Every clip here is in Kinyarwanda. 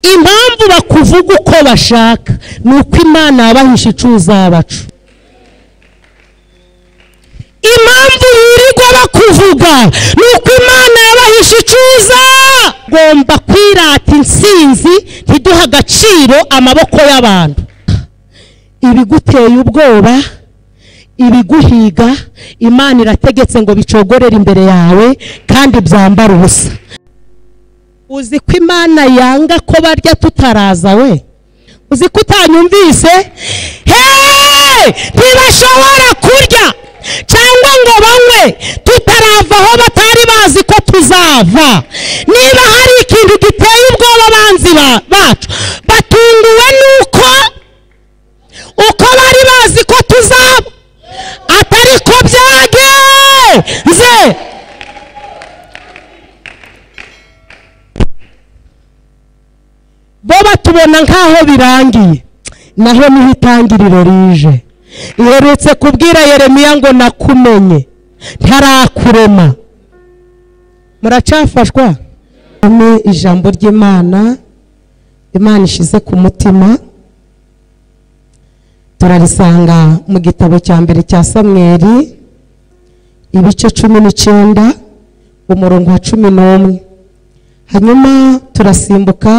Impamvu bakuvuga uko bashaka nuko Imana yabahishe icuza bacu. Impamvu yirirwa bakuvuga nuko Imana yabahishe icuza. Gomba kwirata insinzi, ntiduha agaciro amaboko y'abantu. Ibiguteye ubwoba, ibiguhiga, Imana irategetse ngo bicogorere imbere yawe kandi byambara ubusa. Uzi ko Imana yanga ko barya tutaraza we? Uzi ko utanyumvise? Hey! Ntibashobora kurya cyangwa ngo banywe tutarava aho batari bazi ko tuzava. Niba hari ikintu giteye ubwoba abanzi bacu, batunguwe nuko uko bari bazi ko tuzaba atari ko byagenze. Bo batubona nkaho birangiye, naho niho itangiriro rije. Iherutse kubwira Yeremiya ngo nakumenye ntarakurema. Muracafashwa ijambo ry'Imana, Imana ishize ku mutima. Turarisanga mu gitabo cya mbere cya Samweli ibice 19 umurongo wa 11. Hanyuma turasimbuka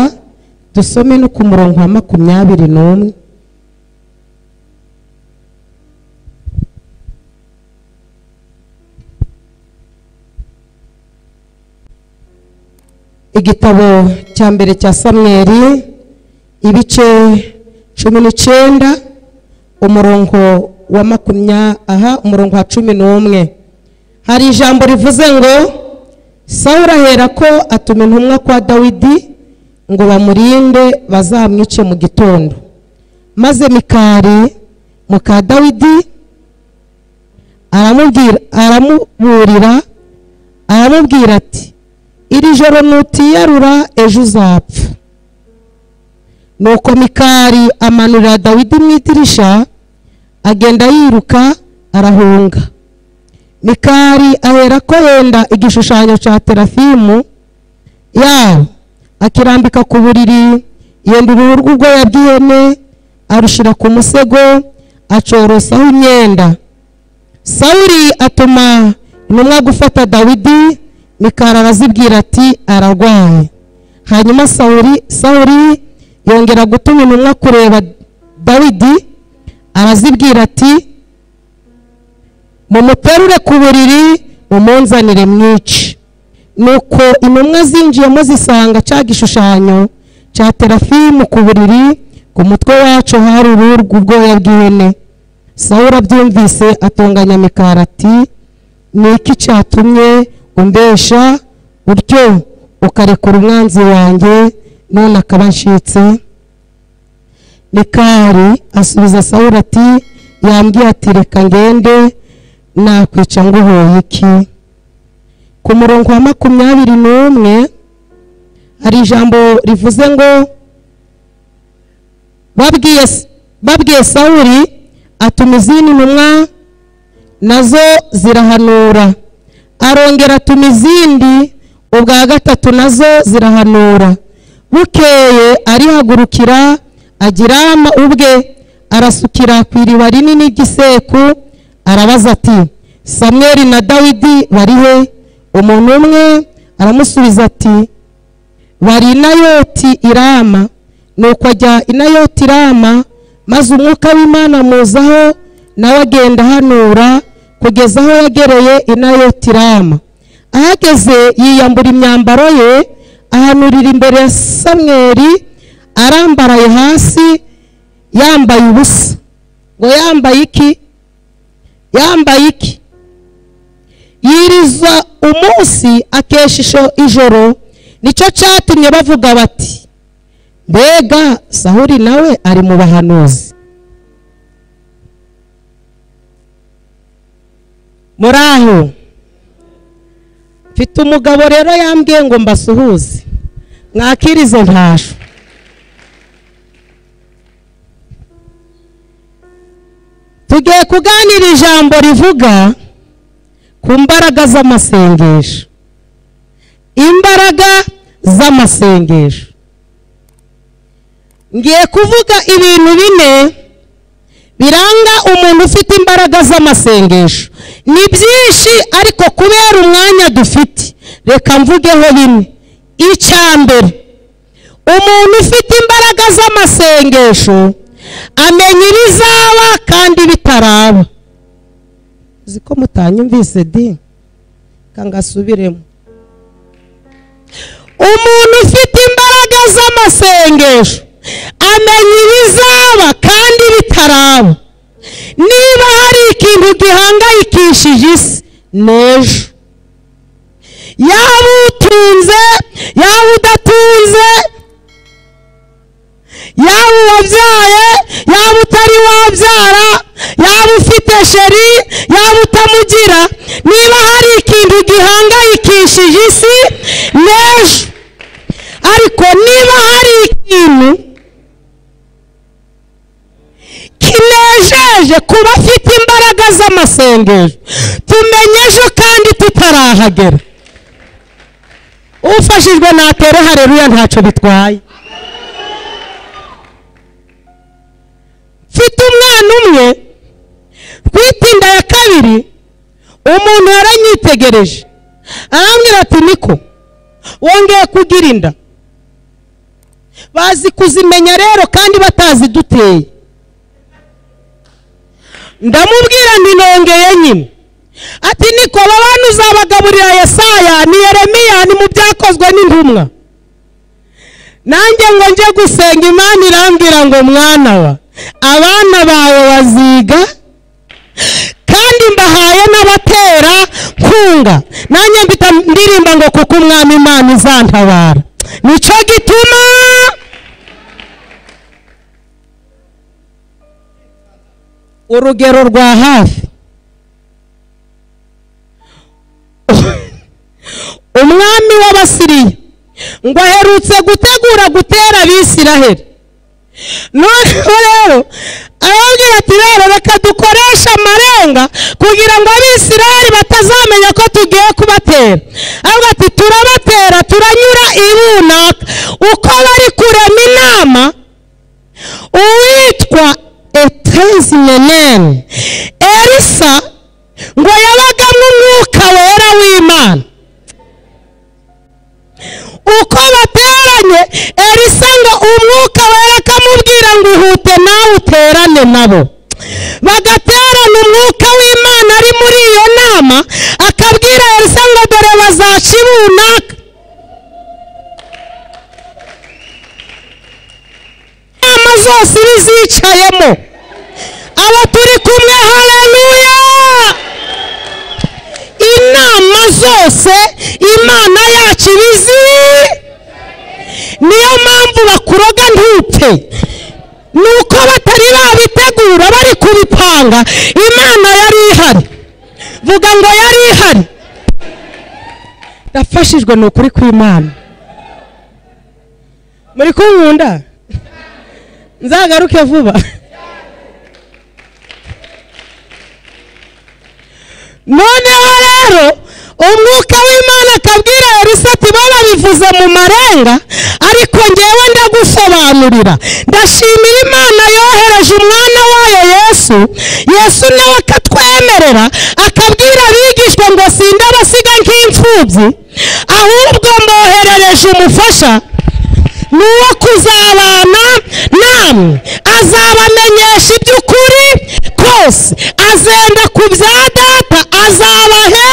dusome no ku murongo wa 21. Igitabo cya mbere cya Samweli ibice 19 umurongo wa umurongo wa 11. Hari ijambo rivuze ngo Sawuli aherako atuma intumwa kwa Dawidi ngo bamurinde bazamwice mu gitondo. Maze Mikali muka Dawidi aramuburira aramubwira ati iri joro nutiyarura ejo uzapfa. Nuko Mikali amanurira Dawidi mu idirisha, agenda yiruka arahunga. Mikali aherako yenda igishushanyo cya terafimu yawo akirambika ku buriri, yenda uruhu rw'ubwoya bw'ihene arushira ku musego, acorosaho imyenda. Sawuli atuma intumwa gufata Dawidi. Mikali arazibwira ati ararwaye. Hanyuma Sawuli yongera gutuma intumwa kureba Dawidi, arazibwira ati mumuterure ku buriri mumunzanire mwice. Nuko intumwa zinjiyemo zisanga cya gishushanyo cya terafimu ku buriri, ku mutwe wacu hari uruhu rw'ubwoya bw'ihene. Sawuli abyumvise atonganya Mikali ati ni iki cyatumye umbesha utyo ukarekura umwanzi wanjye none akaba nshitse? Mikali asubiza Sawuli ati yambwiye ati reka ngende, nakwica nguhoye iki? Ku murongo wa 21 hari ijambo rivuze ngo babwiye Sawuli atuma izindi ntumwa nazo zirahanura, arongera atuma izindi ubwa gatatu nazo zirahanura. Bukeye arihagurukira agirama ubwe, arasukira ku iriba rinini ry'iseku, arabaza ati Samweli na Dawidi bari he? Umuntu umwe aramusubiza ati bari Inayoti Irama. Nuko ajya Inayoti Irama, maze umwuka w'Imana amuzaho, nawe agenda ahanura kugeza aho yagereye Inayoti Irama. Ahageze yiyambura imyambaro ye, ahanurira imbere ya Samweli arambaraye hasi yambaye ubusa. Ngo yambaye iki? Yambaye iki? Yiriza umunsi akesha ijoro. Nicyo cyatumye bavuga bati mbega Sawuli nawe ari mu bahanuzi. Muraho mfite umugabo rero yambwiye ngo mbasuhuze, mwakirize ntasho. Tugiye kuganira ijambo rivuga ku mbaraga z'amasengesho. Imbaraga z'amasengesho. Ngiye kuvuga ibintu bine biranga umuntu ufite imbaraga z'amasengesho. Ni byinshi ariko kubera umwanya dufite reka mvugeho bimwe. Icya mbere, umuntu ufite imbaraga z'amasengesho amenya ibizaba kandi bitaraba. Uzi ko mutanyumvise di? Kangasubiremo. Umuntu ufite imbaraga z'amasengesho amenya ibizaba kandi bitaraba. Niba hari ikintu gihangayikishije isi n'ejo, yaba utunze yaba udatunze, yaba uwabyaye yaba utari wabyara, yaba ufite sheri yaba utamugira, niba hari ikintu gihangayikishije isi n'ejo. Ariko niba hari ikintu kinejeje kuba afite imbaraga z'amasengesho, tumenye ejo kandi tutarahagera. Ufashijwe natere haleluya, ntacyo bitwaye. Mfite umwana umwe twitinda ya kabiri, umuntu yaranyitegereje arambwira ati niko wongeye kugira inda. Bazi kuzimenya rero kandi bataziduteye. Ndamubwira nti nongeye nyine. Ati niko abantu uzabagaburira Yesaya ni Yeremiya ni mu byakozwe n'intumwa. Nanjye ngo nje gusenga Imana irambwira ngo mwana wa abana bawe baziga kandi mbahaye n'abatera nkunga. Nanjye mbita ndirimba ngo kuko umwami Imana izantabara. Nico gituma urugero rwa hafi, umwami w'Abasiriya ngo aherutse gutegura gutera Abisiraheli. Noneho rero arababwira ati rero reka dukoreshe amarenga kugira ngo Abisiraheli batazamenya ko tugiye kubatera. Aravuga ati turabatera turanyura irunaka. Uko bari kurema inama, uwitwa Etezimenene Elisa ngo yabagamo umwuka wera w'Imana. Uko bateranye Elisa ngo umwuka wera akamubwira ngo ihute nawe uterane nabo. Bagaterana, umwuka w'Imana ari muri iyo nama akabwira Elisa ngo dore bazaca ibunaka. Inama zose bizicayemo abo turi kumwe, haleluya. Inama zose Imana yacu ibizi. Niyo mpamvu bakuroga ntupfe, nuko batari babitegura bari kubipanga. Imana yari ihari. Vuga ngo yari ihari. Ndafashijwe ni ukuri kw'Imana. Muri kunkunda nzagaruke vuba. Noneho rero umwuka w'Imana akabwira Elisa ati bo babivuze mu marenga ariko ngewe ndagusobanurira. Ndashimira Imana yohereje umwana wayo Yesu. Yesu nawe akatwemerera akabwira abigishwa ngo sindabasiga nk'imfubyi, ahubwo mboherereje umufasha nuwo kuzabana namwe, azabamenyesha iby'ukuri kose, azenda ku bya data azabahe.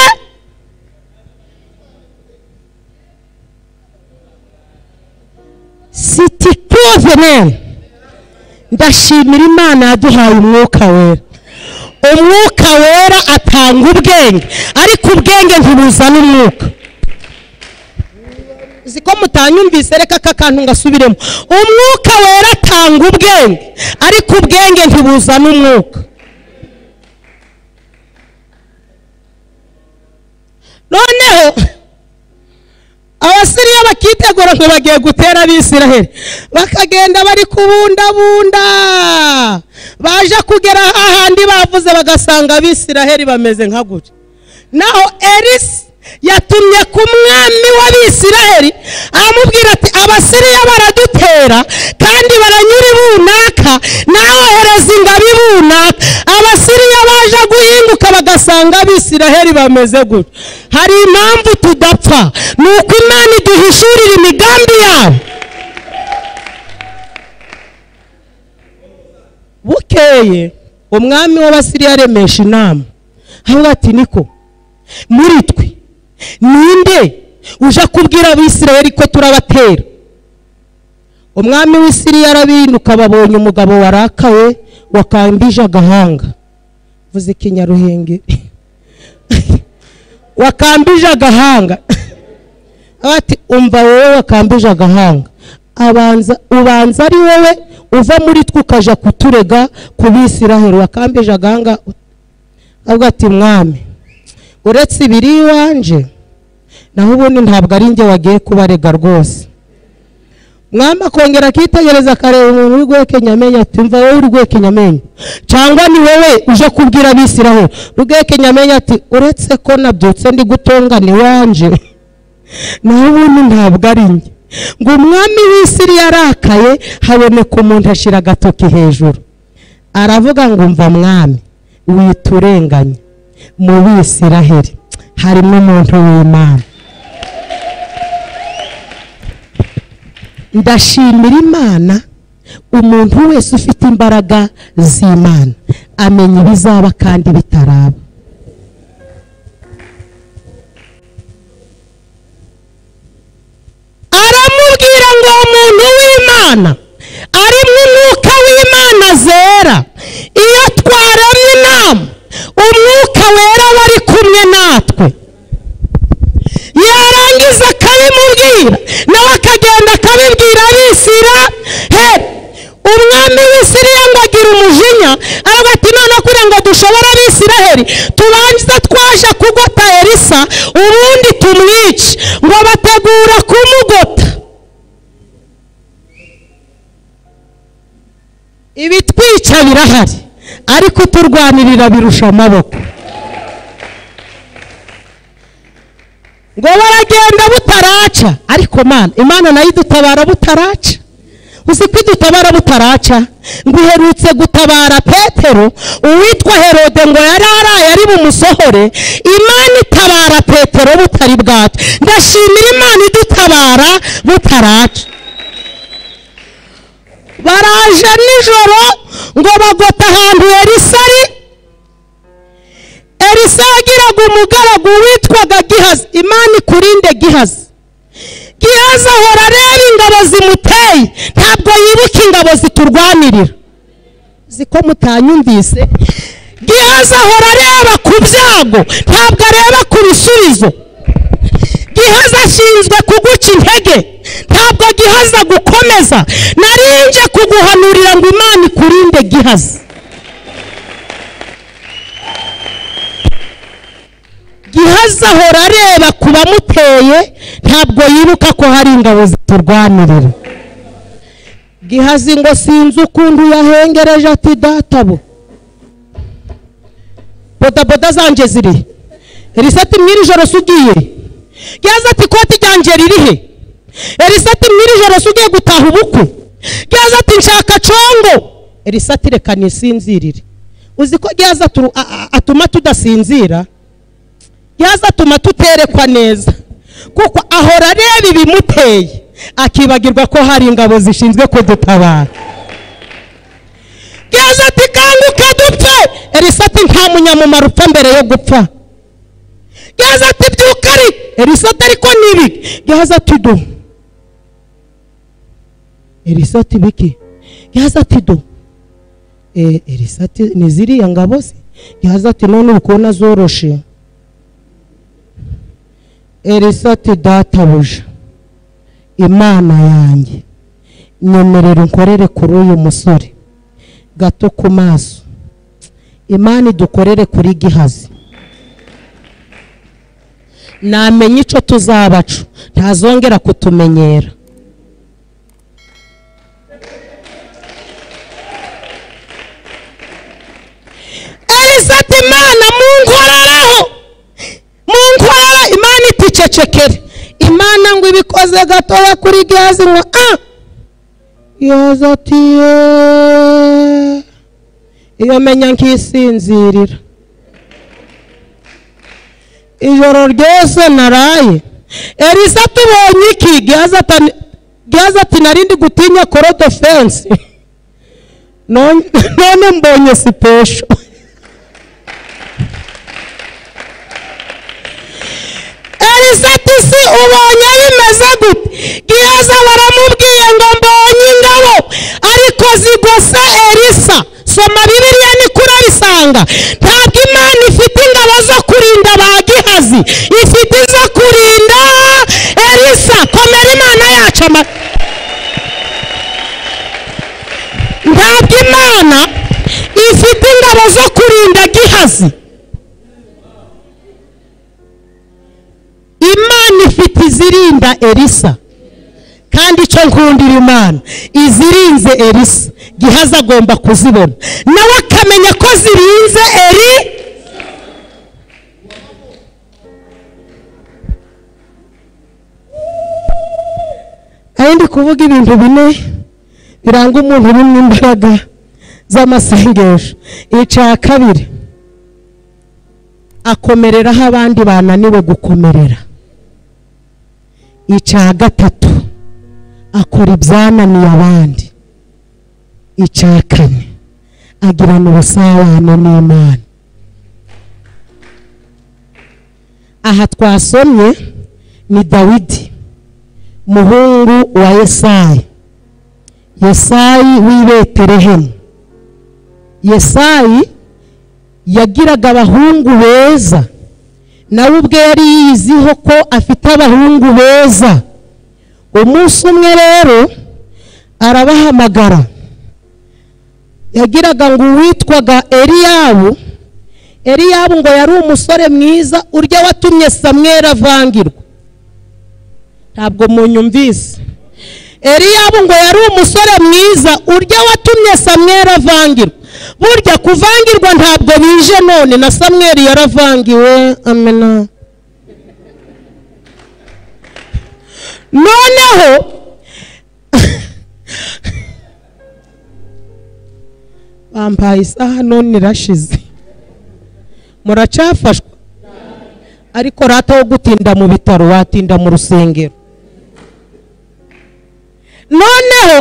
Sitikuvenene. Ndashimira Imana yaduhaye umwuka wera. Umwuka wera atanga ubwenge, ariko ubwenge ntibuzana umwuka. Ziko mutanyumvise reka aka kantu ngasubiremo. Umwuka wera atanga ubwenge, ariko ubwenge ntibuzana umwuka. Noneho Abasiriya bakitegura ngo bagiye gutera Abisiraheli, bakagenda bari kubundabunda, baje kugera ahandi bavuze bagasanga Abisiraheli bameze nka gutya. Naho Elisa yatumye ku mwami w'Abisiraheli aramubwira ati Abasiriya baradutera Kandi baranyura ibunaka, nawe ohereza ingabo ibunaka. Abasiriya baje guhinguka bagasanga Abisiraheli bameze gutyo. Hari impamvu tudapfa, ni uko Imana iduhishurira imigambi yabo. Bukeye umwami w'Abasiriya aremesha inama, avuga ati niko muri twe ninde uje kubwira Abisirayeli ko turabatera? Umwami w'Isiriya arabinuka, babonye umugabo warakaye wakambije agahanga, vuze ikinyaruhenge, wakambije agahanga. Ati umva wowe wakambije agahanga, abanza ubanza ari wowe uva muri twe ukaja kuturega ku Bisiraheli, wakambije agahanga. Avuga ati mwami, uretse ibiri iwanje, naho ubundi ntabwo ari njye wagiye kubarega rwose. Mwami akongera akitegereza akareba umuntu uri guhekenya amenyo, ati mva wowe uri guhekenya amenyo, cyangwa ni wowe uje kubwira Abisiraheli? Ruguhekenya amenyo ati uretse ko nabyutse ndi gutongana iwanje, naho ubundi ntabwo ari njye. Ngo umwami w'Isiriya arakaye, haboneka umuntu ashira agatoki hejuru, aravuga ngo umva mwami, witurenganya, mu Bisiraheli harimo umuntu w'Imana. Ndashimira Imana, umuntu wese ufite imbaraga z'Imana amenya ibizaba kandi bitaraba. Aramubwira ngo umuntu w'Imana ari mu mwuka w'Imana zera, iyo twaremye inama umwuka wera wari kumwe natwe. Yarangiza akabimubwira, nawe akagenda akabibwira Abisiraheli. Umwami w'Isiriya ngo agira umujinya, aravuga ati none kugira ngo dushobore Abisiraheli tubanze twaje kugota Elisa ubundi tumwice. Ngo bategura kumugota. Ibitwica birahari, ariko turwanirira birusha amaboko. Ngo baragenda butaraca, ariko Mana, Imana nayo idutabara butaraca. Uzi ko idutabara butaraca? Ngo iherutse gutabara Petero, uwitwa Herode ngo yari araye ari bumusohore, Imana itabara Petero butari bwaca. Ndashimira Imana idutabara butaraca. Baraje nijoro ngo bagota ahantu Elisa ari. Elisa yagiraga umugaragu witwaga Gihazi. Imana ikurinde Gihazi. Gihazi ahora areba ingabo zimuteye, ntabwo yibuka ingabo ziturwanirira. Ziko mutanyumvise? Gihazi ahora areba ku byago, ntabwo areba ku bisubizo. Gihazi ashinzwe kuguca intege, ntabwo Gihazi agukomeza. Narinje kuguhanurira ngo Imana ikurinde Gihazi. Gihazi ahora areba ku bamuteye, ntabwo yibuka ko hari ingabo ziturwanirira. Gihazi ngo sinzi ukuntu yahengereje ati databo, bodaboda zanje ziri. Elisa ati mw'iri joro se ugiye? Gihazi ati ikoti ryanjye riri he? Elisa ati mw'iri joro se ugiye gutaha ubukwe? Gihazi ati nshaka congo. Elisa ati reka nisinzirire. Uzi ko Gihazi atuma tudasinzira? Gihazi atuma tuterekwa neza, kuko ahora areba ibimuteye akibagirwa ko hari ingabo zishinzwe kudutabara. Gihazi ati kanguka dupfe. Elisa ati nta munyamumaro upfa mbere yo gupfa. Gihazi ati byuka ari. Elisa ati ariko nibi. Gihazi ati do. Elisa ati biki? Gihazi ati do. Elisa ati ni ziriya ngabo se? Gihazi ati none uri kubona zoroshe. Elisa ati databuja, Imana yanjye nyemerera unkorere kuri uyu musore gato ku maso. Imana idukorere kuri Gihazi, namenye ico tuzabacu ntazongera kutumenyera. Elisa ati Imana munkoreraho, munkorera. Imana iticecekere. Imana ngo ibikoze gatoya kuri Gihazi ngo Gihazi ati iyo menya nkisinzirira ijoro ryose naraye. Elisa tubonye iki? Gihazi ati narindi gutinya korodo fence, none mbonye sipesho. Elisa ati si ubonye bimeze gute? Gihazi baramubwiye ngo mbonye ingabo ariko zigose Elisa. Soma Bibiliya niko urabisanga. Ntabwo Imana ifite ingabo zo kurinda ba Gihazi, ifite izo kurinda Elisa. Komera Imana yacu. Ntabwo Imana ifite ingabo zo kurinda Gihazi, Imana ifite izirinda Elisa. Kandi icyo nkundira Imana, izirinze Elisa Gihazi agomba kuzibona, nawe akamenya ko zirinze Eli. Ndi kuvuga ibintu bine biranga umuntu uri mu imbaraga z'amasengesho. Icya kabiri, akomereraho abandi bananiwe gukomerera. Icya gatatu, akora ibyananiye abandi. Icya kane, agirana ubusabane n'Imana. Aha twasomye ni Dawidi muhungu wa Yesayi, Yesayi w'i Betelehemu. Yesayi yagiraga abahungu beza, nawe ubwe yari yiziho ko afite abahungu beza. Umunsi umwe rero arabahamagara. Yagiraga ngo uwitwaga Eliyabu, Eliyabu ngo yari umusore mwiza urya watumye Samweli avangirwa. Ntabwo munyumvise. Eliyabu ngo yari umusore mwiza urya watumye Samweli avangirwa. Burya kuvangirwa ntabwo bije none, na Samweli yaravangiwe. Amena. Noneho bampaye isaha none irashize. Muracafashwa? Ariko rata wo gutinda mu bitaro watinda mu rusengero. Noneho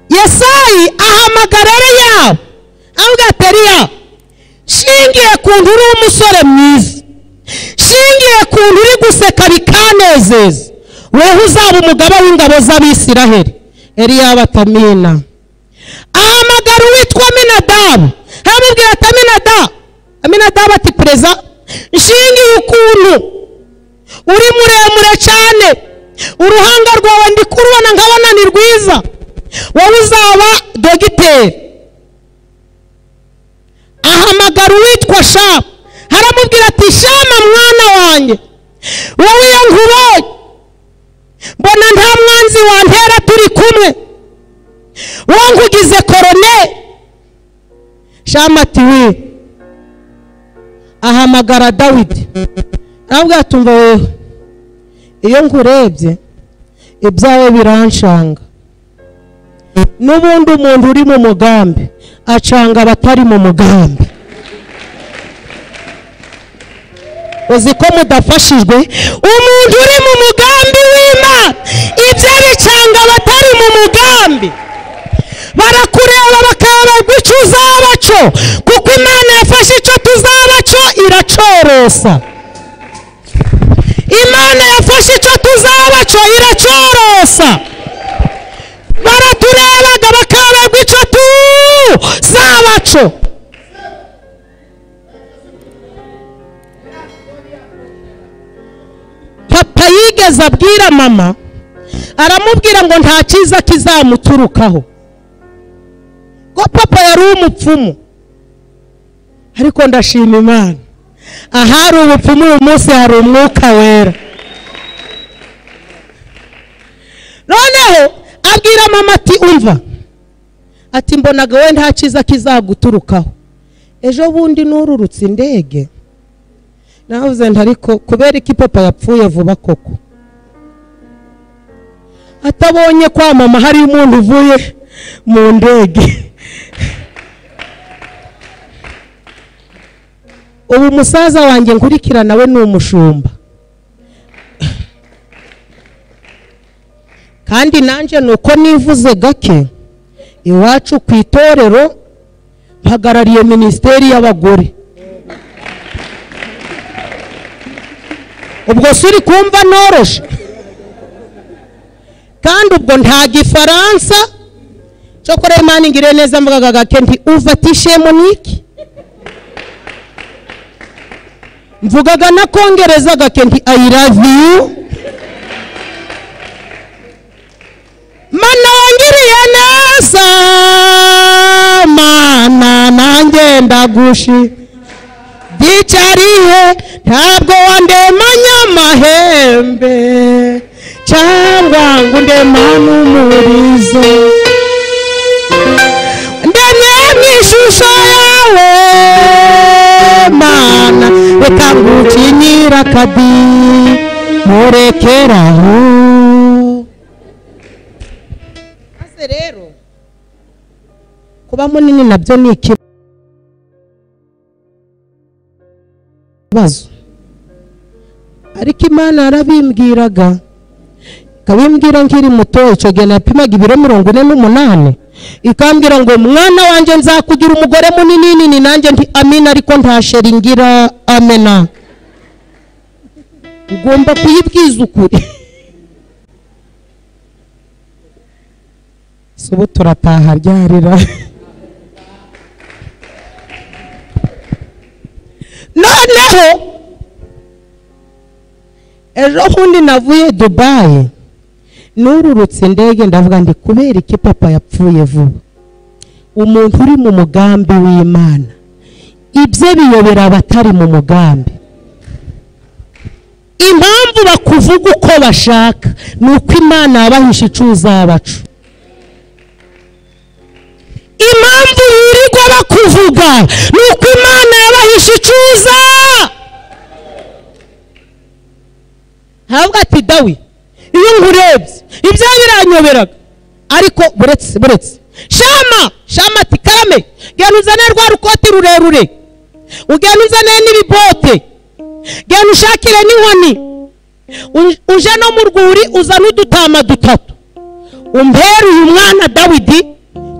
Yesayi ahamagara Eliyabu, avuga ati Eliyabu, shingiye ku ntu uri umusore mwiza, shingiye ku ntu uri guseka bikanezeza, wowe uzaba umugaba w'ingabo z'Abisiraheli. Eliyabu ati amina. Ahamagara uwitwa Aminadabu, aramubwira ati Aminadabu. Aminadabu ati pereza, nshingiye ukuntu uri muremure cyane, uruhanga rwawe ndi kurubona nkabona ni rwiza, wowe uzaba dogiteri. Ahamagara uwitwa Shama, aramubwira ati Shama mwana wanjye, wowe iyo nkubonye mbona nta mwanzi wantera turi kumwe, wowe nkugize koroneri. Shama ati we. Ahamagara Dawidi, aramubwira ati umva wewe, iyo nkurebye ibyawe biranshanga. N'ubundi umuntu uri mu mugambi acanga abatari mu mugambi. Uzi ko mudafashijwe? Umuntu uri mu mugambi w'Imana ibyo bicanga abatari mu mugambi. Barakureba bakayoberwa icyo uzaba cyo, kuko Imana yafashe icyo tuzaba cyo iracorosa. Imana yafashe icyo tuzaba cyo iracorosa. Baraturebaga bakayoberwa icyo tuzaba cyo. Papa yigeze abwira mama, aramubwira ngo nta cyiza kizamuturukaho, ko papa yari umupfumu. Ariko ndashima Imana, ahari ubupfumu uyu munsi hari umwuka wera. Noneho abwira mama ati umva, ati mbonaga we nta cyiza kizaguturukaho, ejo bundi nururutse indege. Navuze nti ariko kubera iki papa yapfuye vuba koko? Atabonye kwa mama hari umuntu uvuye mu ndege. Ubu musaza wanjye nkurikira nawe ni umushumba. Kandi nanje nuko nivuze gake, iwacu ku itorero mpagarariye minisiteri y'abagore. Ubwo suri kumva noroshe. Kandi ubwo nta gifaransa cyokora Imana ingire neza mvugaga gake nti uvatishe Monique. Mvugaga na kongereza gake nti I love you. Mana wangiriye neza, mana nanjye ndagushi dicariye, ntabwo wandemanya amahembe cyangwa ngo ndemane umurizo, ndemye mu ishusho yawe mana, reka ngucinyira akadi murekeraho. Maze rero kuba munini nabyo ni ikibazo, ariko Imana yarabimbwiraga, ikabimbwira nkiri muto. Icyo gihe napimaga ibiro 48, ikambwira ngo mwana wanjye nzakugira umugore munini nini, nanjye nti amina, ariko nta sheri ngira amena. Ugomba kuyibwiza ukuri. Ubu turataha ryarira. Noneho ejo bundi navuye Dubai, nururutse indege ndavuga ndi kubera iki papa yapfuye vuba. Umuntu uri mu mugambi w'Imana ibye biyobera abatari mu mugambi. Impamvu bakuvuga uko bashaka ni uko Imana yabahishe ico uzabacu. Impamvu yirirwa bakuvuga ni uko Imana yabahishe icuza. Havuga ati Dawi, iyo nkurebye ibyo biranyoberaga, ariko buretse buretse. Shama shama ati karame, genda uzane rwa rukoti rurerure, ugenda uzane n'ibibote, genda ushakire n'inkoni, uje no mu rwuri uzane udutama dutatu, umpere uyu mwana Dawidi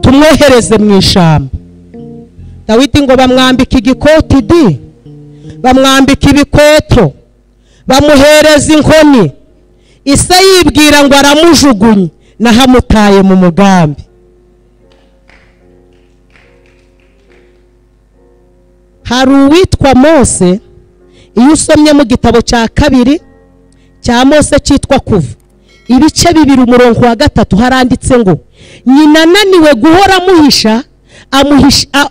tumwohereze mu ishamba. Dawidi ngo bamwambika igikoti di, bamwambika ibikweto, bamuhereza inkoni. Ise yibwira ngo aramujugunye, nahamutaye mu mugambi. Hari uwitwa Mose, iyo usomye mu gitabo cya kabiri cya Mose cyitwa Kuva, ibice 2 umurongo wa 3, haranditse ngo nyina ananiwe guhora amuhisha,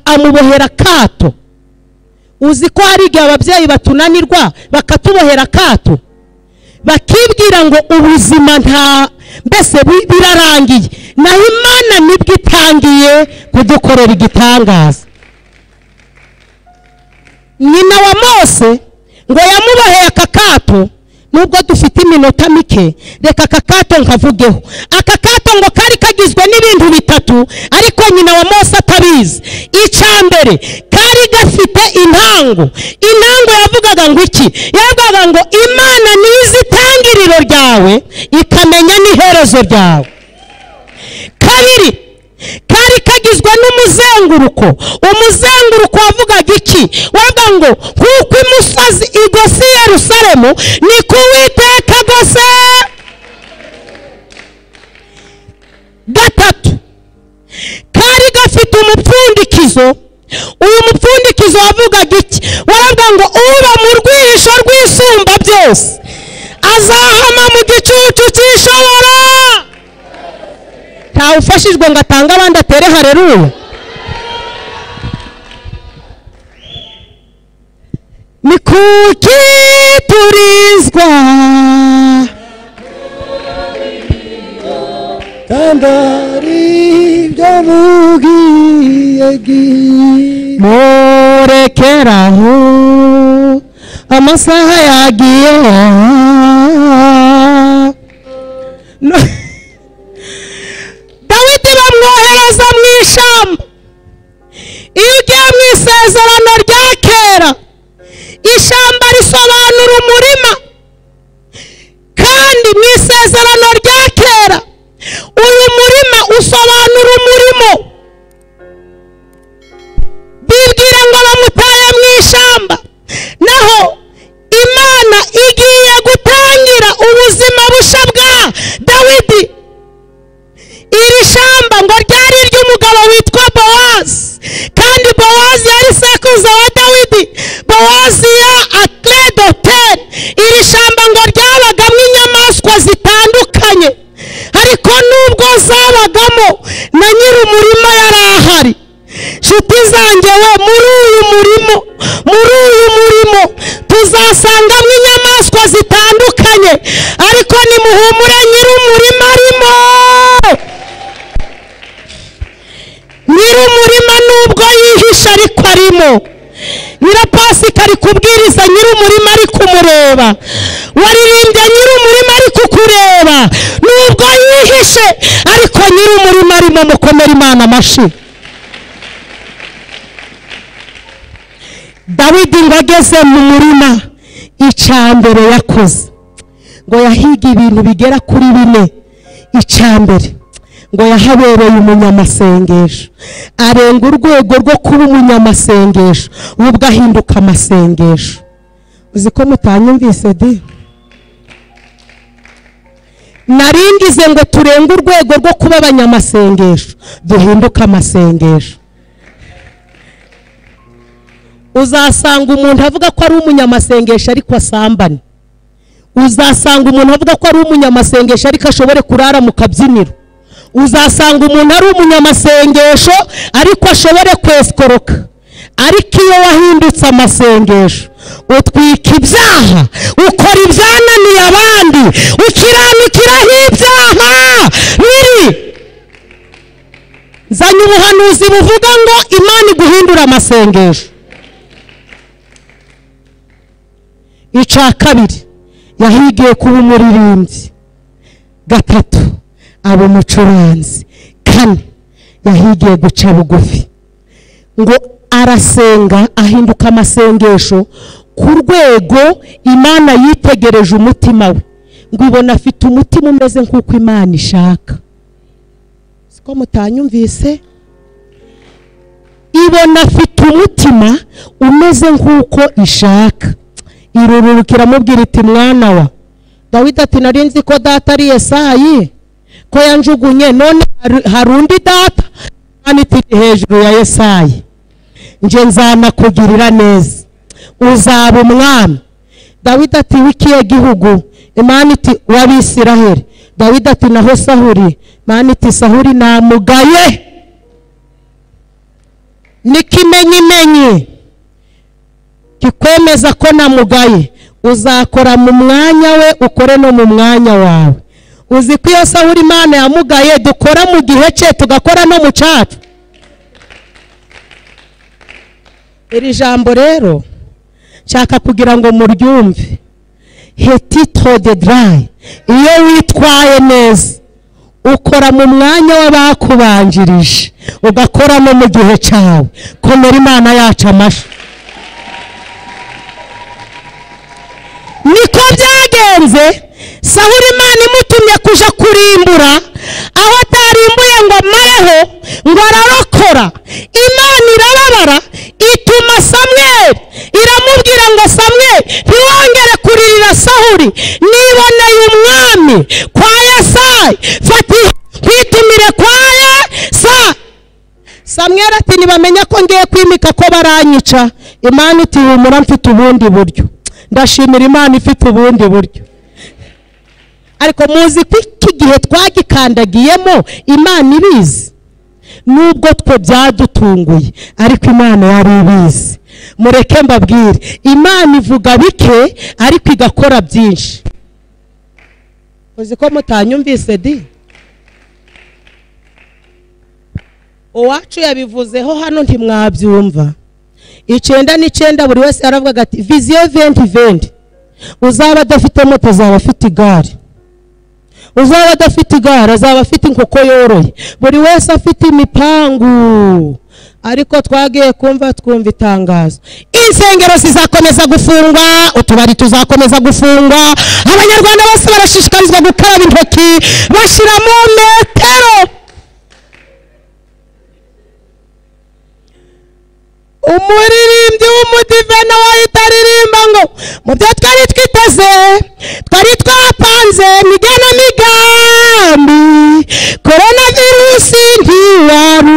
amubohera kato. Uzi ko hari igihe ababyeyi batunanirwa bakatubohera kato, bakibwira ngo ubuzima nta mbese birarangiye, naho Imana nibwo itangiye kudukorera igitangaza. Nyina wa Mose ngo yamuboheye aka kato. Nubwo dufite iminota mike, reka aka kato nkavugeho. Aka kato ngo kari kagizwe n'ibintu bitatu, ariko nyina wa Mose atabizi. Icya mbere kari gafite intango. Intango yavugaga ngo iki? Yavugaga ngo Imana nizi itangiriro ryawe ikamenya n'iherezo ryawe. Kabiri, kari kagizwe n'umuzenguruko. Umuzenguruko wavugaga iki? Wavuga ngo kuko imusozi igose Yerusalemu niko Uwiteka agose. Gatatu, kari gafite umupfundikizo. Uyu mupfundikizo wavugaga iki? Wavuga ngo uba mu rwihisho rw'isumba byose azahama mu gicucu cy'ishobora. Ntawe ufashijwe ngo atange abandi atere haleluya. Ni kuki turizwa kandi ari ibyo mugiye murekeraho, amasaha yagiye. usobanura umurimo. Bibwira ngo bamutaye mu ishyamba, naho Imana igiye gutangira ubuzima bushya bwa Dawidi. Iri shyamba ngo ryari iry'umugabo witwa Bowazi, kandi Bowazi yari sekuruza wa Dawidi. Bowazi ya Atledoten. Iri shyamba ngo ryabagamo inyamaswa zitandukanye, ariko nubwo zabagamo na nyir'umurima yari ahari. Nshuti zanjye we, muri uyu murimo tuzasangamo inyamaswa zitandukanye, ariko nimuhumure nyir'umurima arimo. Nyir'umurima nubwo yihisha ariko arimo. Nyirapasika ari kubwiriza, nyir'umurima ari kumureba. Waririmbye, nyir'umurima ari kukureba. Nubwo yihishe ariko nyir'umurima arimo. Mukomere Imana amashyi. Dawidi ngo ageze mu murima, icya mbere yakoze ngo yahiga ibintu bigera kuri 4. Icya mbere ngo yahabereye umunyamasengesho, arenga urwego rwo kuba umunyamasengesho, ubwo ahinduka amasengesho. Uzi ko mutanyumvise di? Naringize ngo turenge urwego rwo kuba abanyamasengesho, duhinduka amasengesho. Uzasanga umuntu avuga ko ari umunyamasengesho ariko asambane. Uzasanga umuntu avuga ko ari umunyamasengesho ariko ashobore kurara mu kabyiniro. Uzasanga umuntu ari umunyamasengesho ariko ashobore kwesikoroka. Ariko iyo wahindutse amasengesho, utwika ibyaha, ukora ibyananiye abandi, ukiranukiraho ibyaha biri. Nzanye ubuhanuzi buvuga ngo Imana iguhindura amasengesho. Icya kabiri yahigiye kuba umuririmbyi. 3 aba umucuranzi. 4 yahigiye guca bugufi. Ngo arasenga ahinduka amasengesho ku rwego Imana yitegereje umutima we, ngo ibona afite umutima umeze nk'uko Imana ishaka. Siko mutanyumvise? Ibona afite umutima umeze nk'uko ishaka. Irururukira amubwira iti mwana wa Dawidi, ati nari nzi ko data ari Yesayi, ko yanjugunye, none hari undi data. Imana iti hejuru ya Yesayi, nje nzanakugirira neza, uzaba umwami. Dawidi ati w'ikihe gihugu? Imana iti w'Abisiraheli. Dawidi ati naho Sahuri? Imana iti Sahuri namugaye. N'ikimenyimenyi kikwemeza ko namugaye, uzakora mu mwanya we, ukore no mu mwanya wawe. Uzi ko iyo Sahuri Imana yamugaye, dukora mu gihe cye, tugakora no mu cyacu. Iri jambo rero nshaka kugira ngo muryumve. Hetitro de dry, iyo witwaye neza ukora mu mwanya w'abakubanjirije, ugakora no mu gihe cyawe. Komera Imana yacu amashyi. Niko byagenze. Sahuri Imana imutumye kuja kurimbura, aho atarimbuye ngo amareho, ngo ararokora. Imana irababara, ituma Samweli, iramubwira ngo Samweli ntiwongere kuririra Sahuri, niboneye umwami kwa Yesayi, fata kwitumire kwa Yesayi. Samweli ati nibamenya ko ngiye kwimika ko baranyica. Imana iti humura mfite ubundi buryo. Ndashimira Imana ifite ubundi buryo. Ariko muzi ko iki gihe twagikandagiyemo Imana ibizi, nubwo twe byadutunguye, ariko Imana yari ibizi. Mureke mbabwire, Imana ivuga bike ariko igakora byinshi. Uzi ko mutanyumvise di? Uwacu yabivuzeho hano ntimwabyumva. 99 buri wese aravuga ati viziyo 2020, uzaba adafite moto azaba afite igare, uzaba adafite igare azaba afite inkoko yoroye, buri wese afite imipangu. Ariko twagiye kumva twumva itangazo, insengero zizakomeza gufungwa, utubari tuzakomeza gufungwa, abanyarwanda bose barashishikarizwa gukaraba intoki, bashyiramo metero. Umuririmbyi w'umudive nawe ahita aririmba ngo mu byo twari twiteze twari twapanze migenamigambi, korona virusi ntiwarurimo.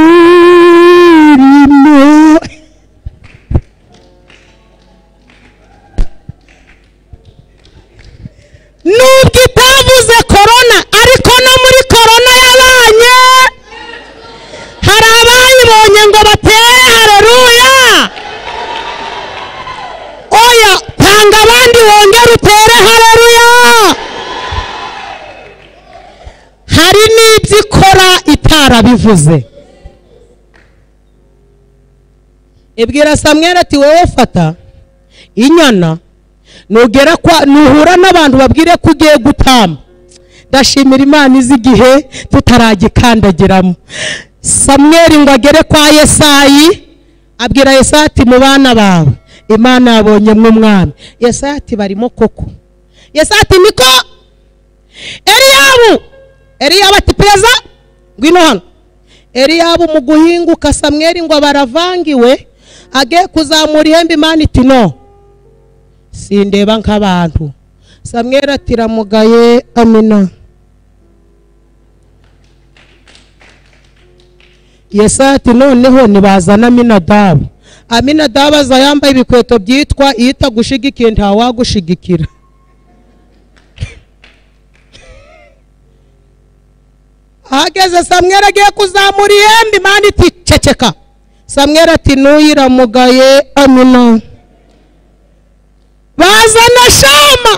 Nubwo itavuze korona, ariko no muri korona yabanye hari abayibonye ngo batere haleluya. Oya, tanga abandi wongere utere haleluya. Hari n'ibyo ikora itarabivuze. Ibwira Samweli ati wowe fata inyana, nugera kwa nuhura n'abantu babwire ko ugiye gutamba. Ndashimira Imana izi igihe tutaragikandagiramo. Samweli ngo agere kwa Yesayi, abwira Yesayi ati mu bana bawe Imana yabonyemo umwami. Yesayi ati barimo koko. Yesayi ati niko Eliyabu. Eliyabu ati pereza ngwino hano. Eliyabu mu guhinguka Samweli ngo baravangiwe, agiye kuzamura ihembe, Imana iti no, sindeba nk'abantu. Samweli ati ramugaye, amina. Yesaya ati noneho nibazana Aminadabu. Aminadabu aza yambaye ibikweto byitwa iyo itagushigikiye ntawagushigikira. Ahageze Samweli agiye kuzamura ihembe, Imana iti ceceka. Samweli ati nuyiramugaye, amina. Bazana Shama.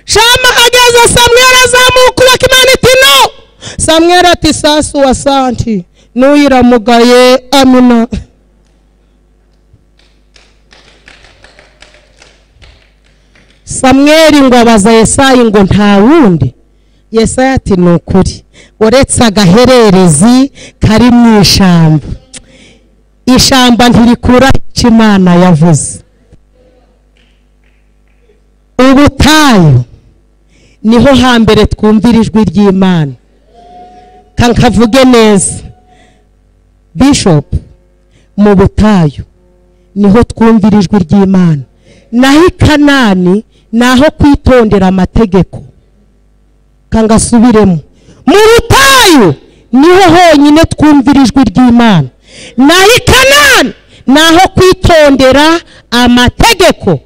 Shama ageze Samweli azamuka ukuboko, Imana iti no. Samweli ati sasu wa santi nuyiramugaye, amina. Samweli ngo abaza Yesayi ngo nta wundi. Yesaya ati ni ukuri, uretse agahererezi kari mu ishyamba. Ishyamba ntirikura icyo Imana yavuze. Ubutayu niho hambere twumvira ijwi ry'Imana. Kankavuge neza Bishop, mu butayu niho twumvira ijwi ry'Imana. Naho i Kanani naho kwitondera amategeko. Kangasubiremo, mu butayu niho honyine twumvira ijwi ry'Imana. Naho i Kanani naho kwitondera amategeko.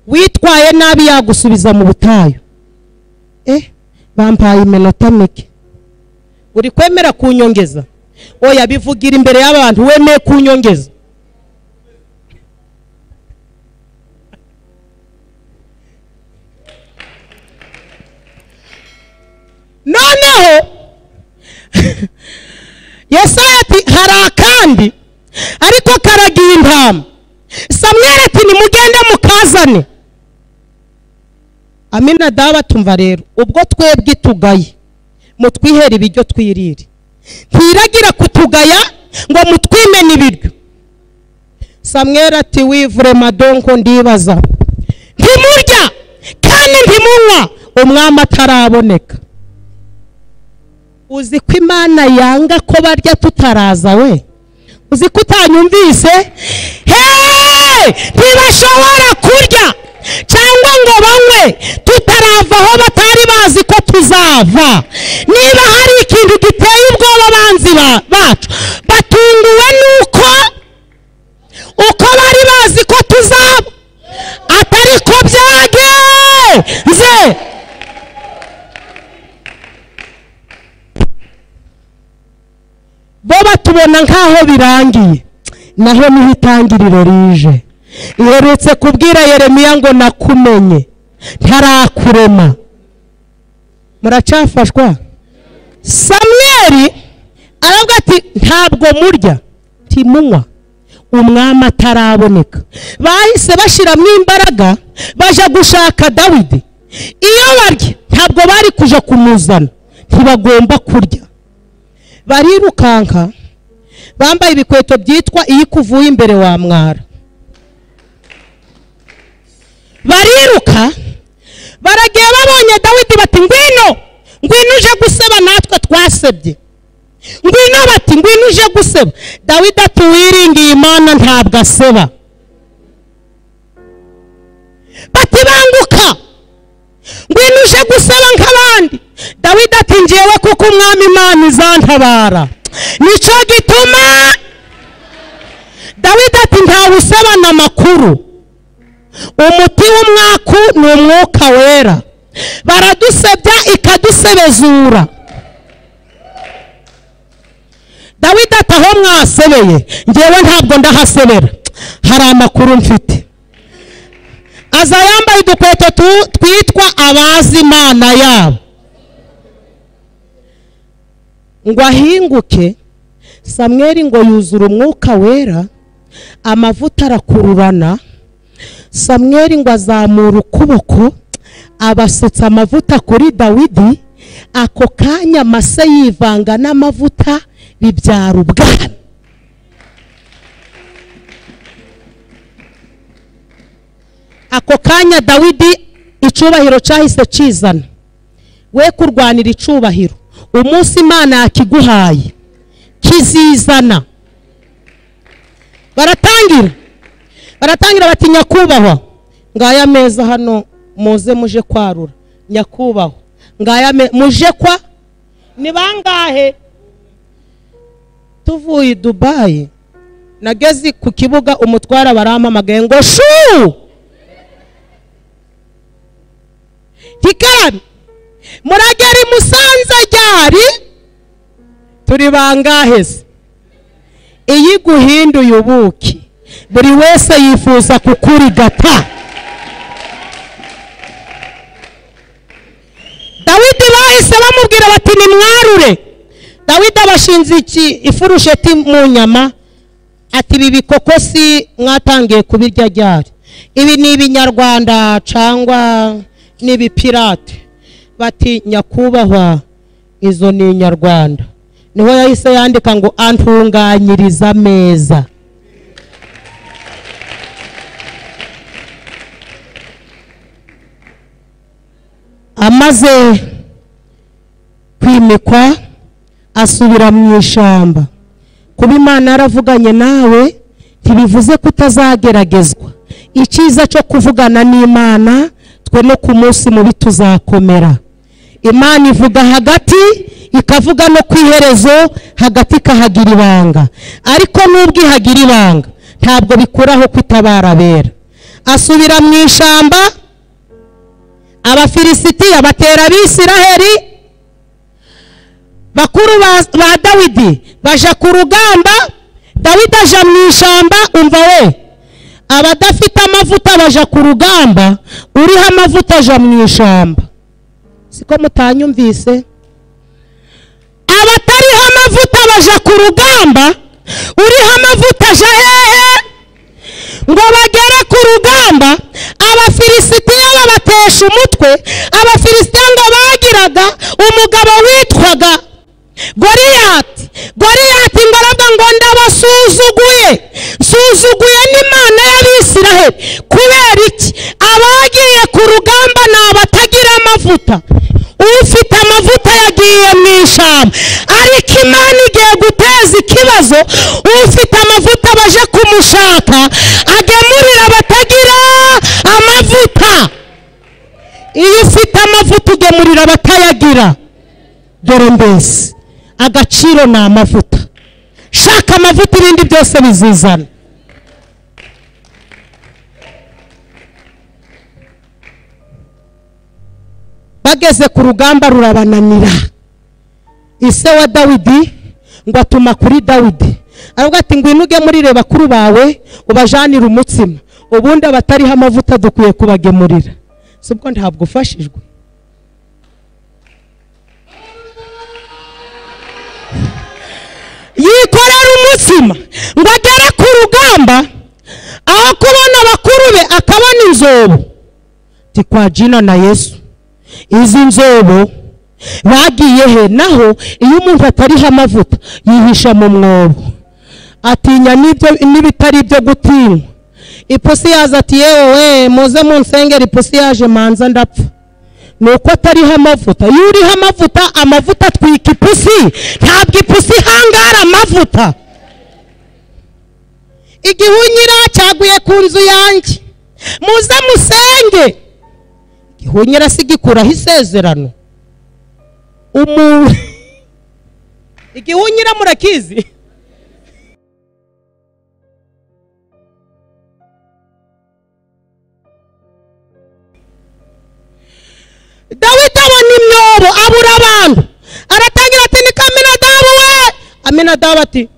Witwaye nabi yagusubiza mu butayu. Bampaye iminota mike. Uri kwemera kunyongeza? Oya, bivugira imbere y'abantu, wemeye kunyongeza. Noneho Yesaya ati hari akandi ariko karagiye intama. Samweli ati nimugende mukazane. Aminadabu atumva rero ubwo twebwe tugaye mutwihere ibiryo twirire, ntiragira kutugaya ngo mutwimene ibiryo. Samweli ati wivure madonko ndibaza, ntimurya kandi ntimunywa umwami ataraboneka. Uzi ko Imana yanga ko barya tutaraza we? Uzi ko utanyumvise? Hey! Ntibashobora kurya cyangwa ngo banywe tutarava aho batari bazi ko tuzava. Niba hari ikintu giteye ubwoba abanzi bacu, batunguwe nuko uko bari bazi ko tuzaba atari ko byagenze. Bo batubona nkaho birangiye, naho niho itangiriro rije. Iherutse kubwira Yeremiya ngo nakumenye ntarakurema. Muracafashwa? Samweli aravuga ati ntabwo murya timunywa umwami ataraboneka. Bahise bashiramo imbaraga baja gushaka Dawidi. Iyo barya ntabwo bari kuja kumuzana, ntibagomba kurya. Barirukanka bambaye ibikweto byitwa iyo ikuvuye imbere wa mwara. Bariruka baragiye babonye Dawidi bati ngwino, ngwino uje guseba natwe twasebye. Ngwino bati ngwino uje guseba. Dawidi ati wiringiye Imana ntabwo aseba. Bati banguka, ngwino uje guseba nk'abandi. Dawidi ati ngewe kuko umwami Imana izantabara, nicyo gituma. Dawidi ati ntawe usebana amakuru, umuti w'umwaku ni umwuka wera, baradusebya ikadusebezura. Dawidi ati aho mwasebeye ngewe ntabwo ndahasebera, hari amakuru mfite. Aza yambaye udukweto twitwa abazi Imana yabo. Ngo ahinguke Samweli ngo yuzura umwuka wera, amavuta arakururana. Samweli ngo azamura ukuboko abasutsa amavuta kuri Dawidi, ako kanya amase yivanga n'amavuta bibyara ubwami. Ako kanya Dawidi icubahiro cyahise kizana. We kurwanira icubahiro, umunsi Imana yakiguhaye kizizana. Baratangira bati nyakubahwa ngaya meza hano muze muje kwarura. Nyakubahwa ngaya muje kwa ni bangahe? Tuvuye Dubai nageze ku kibuga umutwara barampamagaye ngo shu tikarabi muragera Musanze ryari? Turi bangahe se? Iyi guhinduye ubuki buri wese yifuza kukurigata. Dawidi bahise bamubwira bati nimwarure. Dawidi abashinze iki ifurusheti mu nyama, ati ibi bikokosi mwatangiye kubirya ryari? Ibi ni ibinyarwanda cyangwa ni ibipirate? Bati nyakubahwa izo ni inyarwanda. Niho yahise yandika ngo antunganyiriza ameza. Amaze kwimikwa asubira mu ishyamba. Kuba Imana yaravuganye nawe ntibivuze ko utazageragezwa. Icyiza cyo kuvugana n'Imana, twe no ku munsi mubi tuzakomera. Imana ivuga hagati ikavuga no ku iherezo, hagati ikahagira ibanga. Ariko nubwo ihagira ibanga ntabwo bikuraho kwitabara abera. Asubira mu ishyamba, Abafilisitiya batera Abisiraheli. Bakuru ba Dawidi baja ku rugamba, Dawidi aja mu ishyamba. Umva we, abadafite amavuta baja ku rugamba, uriho amavuta aja mu ishyamba. Siko mutanyumvise? Abatariho amavuta baja ku rugamba, uriho amavuta aja hehe? Ngo bagere ku rugamba, Abafilisitiya babatesha umutwe. Abafilisitiya ngo bagiraga umugabo witwaga Goliyati. Goliyati ngo aravuga ngo ndabasuzuguye, nsuzuguye n'Imana y'Abisiraheli. Kubera iki? Abagiye ku rugamba ni abatagira amavuta. Ufite amavuta yagiye mu ishyamba, ariko Imana igiye guteza ikibazo. Ufite amavuta baje kumushaka agemurira abatagira amavuta. Iyo ufite amavuta ugemurira abatayagira. Dore mbese agaciro ni amavuta. Shaka amavuta, ibindi byose bizizana. Bageze ku rugamba rurabananira. Ise wa Dawidi ngo atuma kuri Dawidi, aravuga ati ngwino ugemurire bakuru bawe ubajanire umutsima, ubundi abatariho amavuta dukwiye kubagemurira. Si ubwo ntabwo ufashijwe? Yikorera umutsima ngo agere ku rugamba, aho kubona bakuru be akabona inzobo. Ti kwa jina na Yesu, izi nzobo bagiye he? Naho iyo umuntu atariho amavuta yihisha mu mwobo, atinya n'ibitari ibyo gutinywa. Ipusi yaza ati yewe we muze munsengera, ipusi yaje manza ndapfa. Nuko atariho amavuta. Iyo uriho amavuta, amavuta atwika ipusi. Ntabwo ipusi ihangara amavuta. Igihunyira cyaguye ku nzu yanjye, muze musenge. Igihunyira si gikuraho isezerano. Igihunyira murakizi? Dawidi abona imyobo, abura abantu, aratangira ati ni Aminadabu we. Aminadabu ati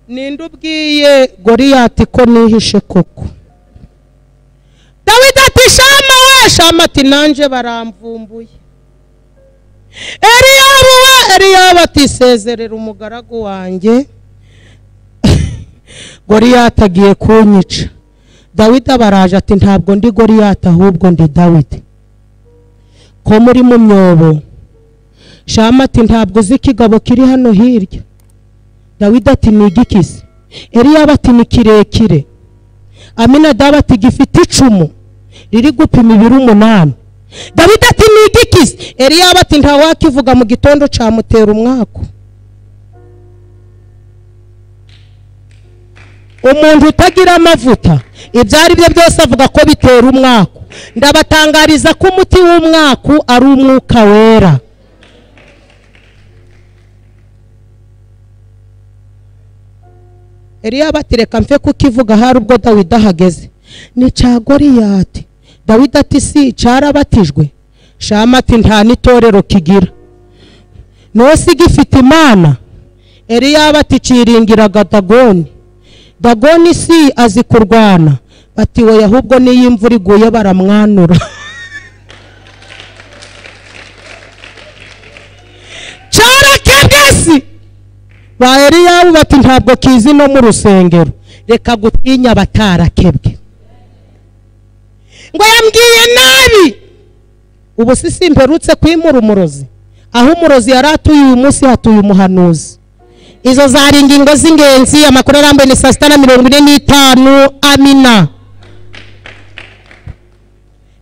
ninde ubwiye Goliyati ko nihishe koko? Dawidi ati Shama we. Shama ati nanje baramvumbuye. Eliyabu we. Eliyabu ati sezerera umugaragu wanjye, Goliyati agiye kunyica. Dawidi abaraje ati ntabwo ndi Goliyati ahubwo ndi Dawidi. Ko muri mu myobo? Shama ati ntabwo uzi ikigabo kiri hano hirya. Dawidi ati ni igikisi. Eliyabu ati ni kirekire. Aminadabu ati gifite icumu riri gupima ibiro 8. Dawidi ati ni igikisi. Eliyabu ati ntawakivuga mu gitondo camutera umwaku. Umuntu utagira amavuta ibyo ari byo byose avuga ko bitera umwaku. Ndabatangariza ko umuti w'umwaku ari umwuka wera. Eliyabu ati reka mfe kukivuga hari ubwo Dawidi ahageze. Ni cya Goliyati. Dawidi ati si cyarabatijwe. Shama ati nta n'itorero kigira. Nose gifite Imana. Eliyabu ati ciringiraga Dagoni. Dagoni si azi kurwana. Bati we ahubwo niyo imvura iguye baramwanura. Cyarakebwesi. Ba Eliyabu bati ntabwo kizi no mu rusengero, reka gutinya batarakebwe. Ngo yambwiye nabi. Ubu si simperutse kwimura umurozi. Aho umurozi yaratuye uyu munsi hatuye umuhanuzi. Izo zari ingingo z'ingenzi. Amakuru arambuye ni saa 6:45. Amina.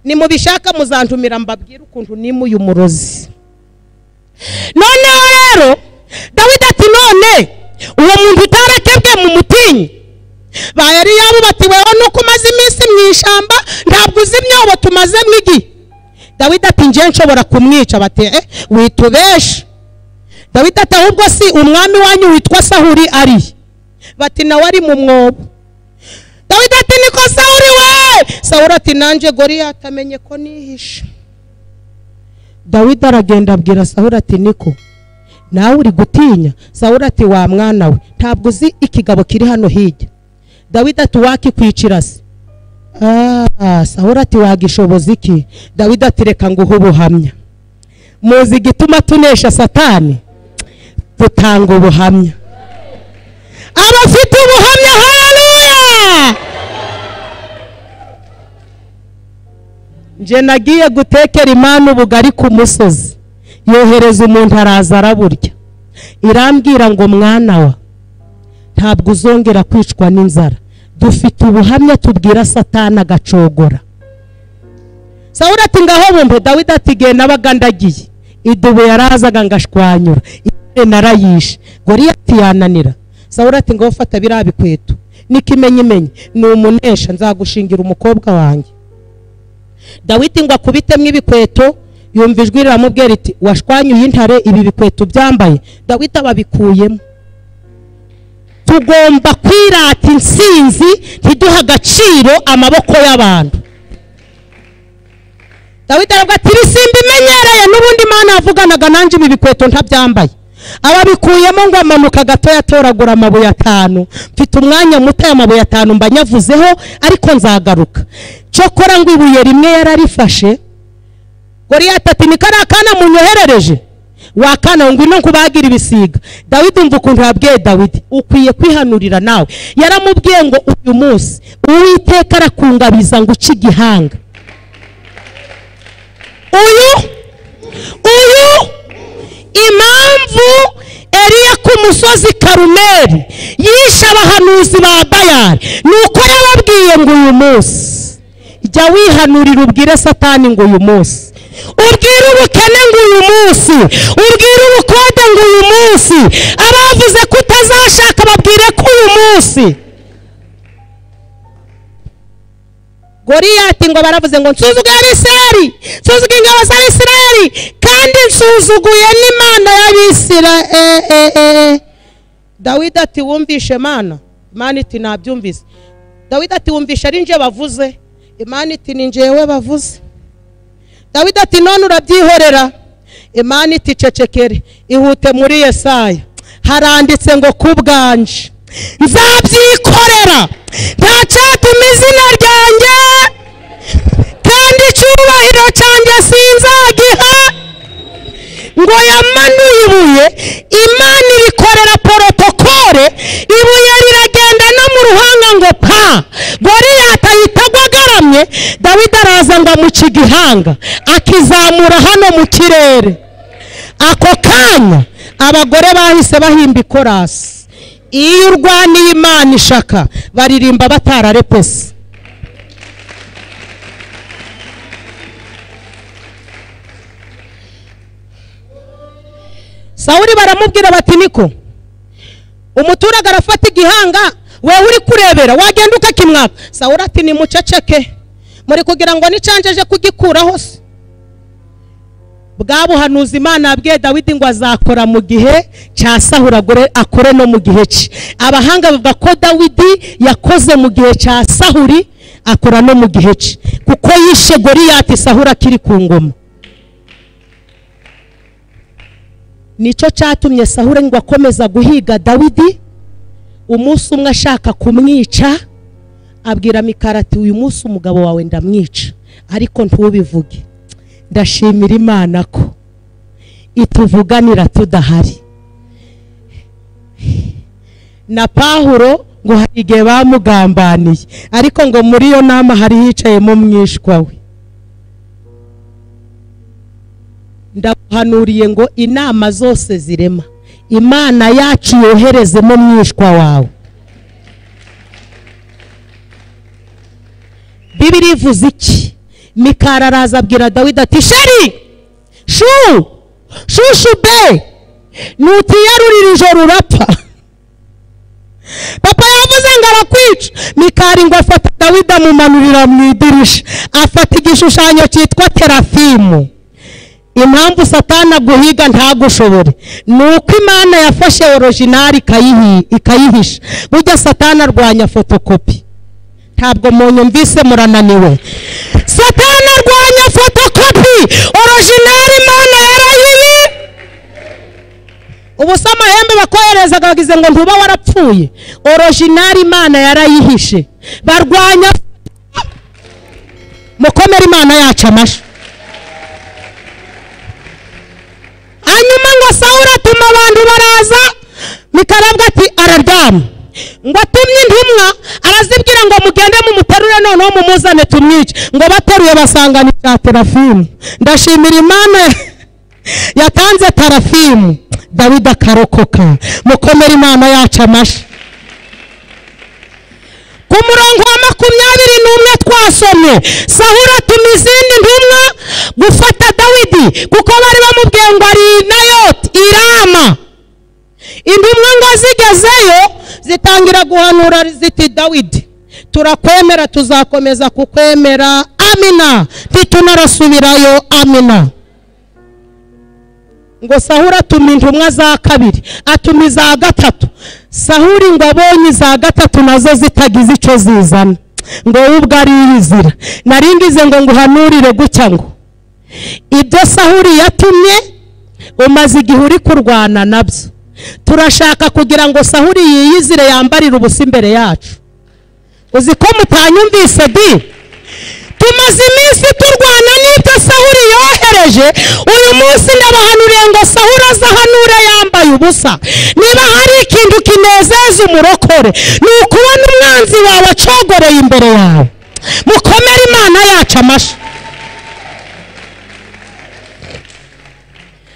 Nimubishaka muzantumira mbabwire ukuntu nimuye umurozi. Noneho rero Dawidi ati none uwo muntu utarakebwe mu mutinyi. Ba Eliyabu bati wewe nuko umaze iminsi mu ishamba ntabwo uzi imyobo tumazemo igihe. Dawidi ati nje nshobora kumwica. Bati witubeshe. Dawidi ati ahubwo si umwami wanyu witwa Sahuri ari? Bati nawe ari mu mwobo. Dawidi ati niko Sahuri we. Sahuri ati nanje Goliyati amenye ko nihishe. Dawidi aragenda abwira Sahuri ati niko nawe uri gutinya? Sawuli ati wa mwana we ntabwo uzi ikigabo kiri hano hirya. Dawidi ati wakikwicira se? Sawuli ati wagishoboza iki? Dawidi ati reka nguhe ubuhamya. Muzi igituma tunesha Satani? Dutanga ubuhamya. Abafite ubuhamya haleluya. Nje nagiye gutekera Imana ubugari ku musozi, yohereza umuntu araza araburya. Irambwira ngo mwana wa ntabwo uzongera kwicwa n'inzara. Dufite ubuhamya tubwira Satani agacogora. Sawuli ati ngaho bumve. Dawidi ati genda nabaga ndagiye, idubu yarazaga ngashwanyura, narayishe. Goliyati yananira. Sawuli ati ngaho fata biriya bikweto, n'ikimenyimenyi ni umunesha, nzagushingira umukobwa wanjye. Dawidi ngo akubitemo ibikweto, yumva ijwi riramubwira riti washwanyuye intare, ibi bikweto byambaye. Dawidi ababikuyemo. Tugomba kwirata intsinzi, ntiduha agaciro amaboko y'abantu. Dawidi aravuga ati ibisimba imenyereye, n'ubundi Imana yavuganaga nanjye ibi bikweto ntabyambaye. Ababikuyemo ngo amanuka gato yatoragura amabuye 5. Mfite umwanya muto, amabuye 5 mba nyavuzeho ariko nzagaruka. Cyokora ngo ibuye rimwe yararifashe. Goliyati ati ni kariya kana munyoherereje wakana ngwino nkubagira ibisiga. Dawidi umva ukuntu yabwiye Dawidi, ukwiye kwihanurira nawe. Yaramubwiye ngo uyu munsi Uwiteka arakungabiza ngo uce igihanga. Uyu impamvu Eliya ku musozi Karumeli yishe abahanuzi ba Bayali nuko yababwiye ngo uyu munsi jya wihanurira ubwire Satani ngo uyu munsi Ubwire ubukene ngo uyu munsi, ubwire ubukode ngo uyu munsi, abavuze ko utazashaka babwire ko uyu munsi. Goliyati ngo baravuze ngo nsuzuguye Abisirayeli, nsuzuguye ingabo z'Abisirayeli, kandi nsuzuguye n'Imana y'Abisirayeli. Dawidi ati wumvishe Mana? Imana iti nabyumvise. Dawidi ati wumvishe ari nje bavuze? Imana iti ni njewe bavuze. Dawidi ati none urabyihorera? Imana iti cecekere, ihute muri Yesaya haranditse ngo kubwanje nzabyikorera, nta cyatuma izina ryanjye kandi icyubahiro cyanjye sinzagiha. Ngo yamanuye ibuye, Imana irikorera porotokole, ibuye riragenda no mu ruhanga ngo pa. Goliyati ahita agwa agaramye. Dawidi araza ngo amuca igihanga, akizamura hano mu kirere. Ako kanya abagore bahise bahimba ikorasi. Iyo urwaniye Imana ishaka baririmba batararepese. Sawuli baramubwira bati niko umuturage arafata igihanga, wewe uri kurebera wagenda ukakimwaka. Sawuli ati ni muceceke, muri kugira ngo nicanjeje kugikuraho se. Bwa buhanuzi Imana yabwiye Dawidi ngo azakora mu gihe cya Sawuli akore no mu gihe cye. Abahanga bavuga ko Dawidi yakoze mu gihe cya Sawuli akora no mu gihe cye, kuko yishe Goliyati Sawuli akiri ku ngoma. Nicyo cyatumye Sawuli ngo akomeza guhiga Dawidi. Umunsi umwe ashaka kumwica, abwira Mikali ati uyu munsi umugabo wawe ndamwica, ariko ntubivuge. Ndashimira Imana ko ituvuganira tudahari. Na Pawulo ngo hari igihe bamugambaniye, ariko ngo muri iyo nama hari hicayemo mwishwa we. Ndahanuriye ngo inama zose zirema, Imana yacu yoherezemo mwishwa wawe. Bibiri ivuze iki? Mikali araza abwira Dawidi ati sheri shu shushu be, nutiyarurira ijoro urapfa. Papa yavuze ngo arakwica. Mikali ngo afata Dawidi amumanurira mu idirisha, afata igishushanyo cyitwa terafimu. Impamvu Satana guhiga ntagushobore nuko Imana yafashe original ikayihisha. Burya Satana arwanya fotokopi. Ntabwo munyumvise murananiwe. Satana arwanya fotokopi, original Imana yarayiyi. Ubu se amahembe bakoherezaga bagize ngo ntuba warapfuye, original Imana yarayihishe. Barwanya. Mukomere Imana yacu amashyi. Hanyuma ngo Sawuli atuma abantu baraza, Mikali avuga ati araryama. Ngo atumye intumwa arazibwira ngo mugende mumuterure noneho mumuzane tumwice. Ngo bateruye basanga ni cya terafimu. Ndashimira Imana yatanze terafimu, Dawidi akarokoka. Mukomere Imana yacu amashyi. Ku murongo wa 21 twasomye, Sawuli atuma izindi ntumwa gufata Dawidi, kuko bari bamubwiye ngo ari Nayoti Irama. Intumwa ngo zigezeyo zitangira guhanura ziti Dawidi turakwemera, tuzakomeza kukwemera, amina, ntitunarasubirayo, amina. Ngo Sawuli atuma intumwa za kabiri, atuma iza gatatu. Sawuli ngo abonye iza gatatu nazo zitagize icyo zizana, ngo we ubwo ariyizira. Naringize ngo nguhanurire gutya ngo ibyo Sawuli yatumye umaze igihe uri kurwana nabyo, turashaka kugira ngo Sawuli yiyizire yambarire ubusa imbere yacu. Uzi ko mutanyumvise di? Tumaze iminsi turwana n'ibyo Sawuli yohereje. Uyu munsi ndabahanuriye ngo Sawuli azahanure yambaye ubusa. Niba hari ikintu kinezeza umurokore ni ukubona umwanzi wawe acogoreye imbere yawe. Mukomere Imana yacu amashyi.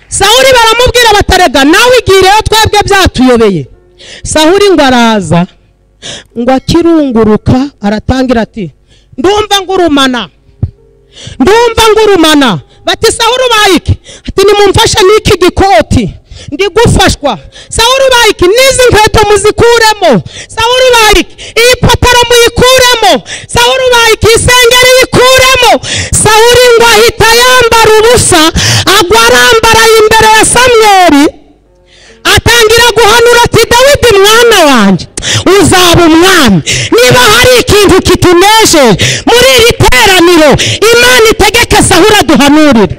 Sawuli baramubwira batarega nawe igireyo twebwe byatuyobeye. Sawuli ngo araza ngo akirunguruka aratangira ati ndumva ngurumana, ndumva ngurumana. Bati Sawuli ubaye iki? Ati nimumfashe n'iki gikoti ndi gufashwa. Sawuli ubaye iki? N'izi nkweto muzikuremo. Sawuli ubaye iki? Iyi pataro muyikuremo. Sawuli ubaye iki? Isengeri yikuremo. Sawuli ngo ahita yambara ubusa, agwa arambara imbere ya Samweli, atangira guhanura ati Dawidi mwana wanjye uzaba umwami. Niba hari ikintu kitunejeje muri iri teraniro, Imana itegeke Sawuli aduhanurire.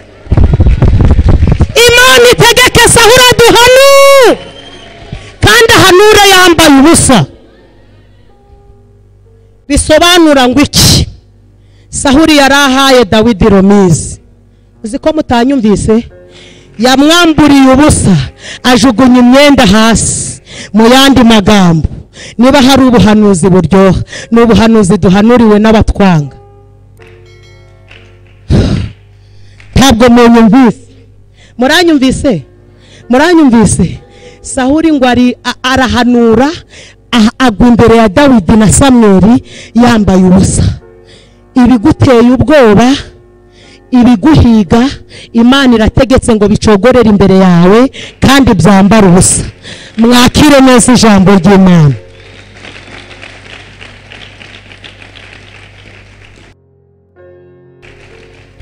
Imana itegeke Sawuli aduhanure, kandi ahanure yambaye ubusa. Bisobanura ngo iki? Sawuli yarahaye Dawidi romizi. Uzi ko mutanyumvise? Yamwamburiye ubusa, ajugunya imyenda hasi. Mu yandi magambo, niba hari ubuhanuzi buryoha, ni ubuhanuzi duhanuriwe n'abatwanga. Ntabwo munyumvise. Muranyumvise? Muranyumvise? Sawuli ngo arahanura, agwa imbere ya Dawidi na Samweli yambaye ubusa. Ibiguteye ubwoba, ibiguhiga, Imana irategetse ngo bicogorere imbere yawe kandi byambara ubusa. Mwakire neza ijambo ry'Imana.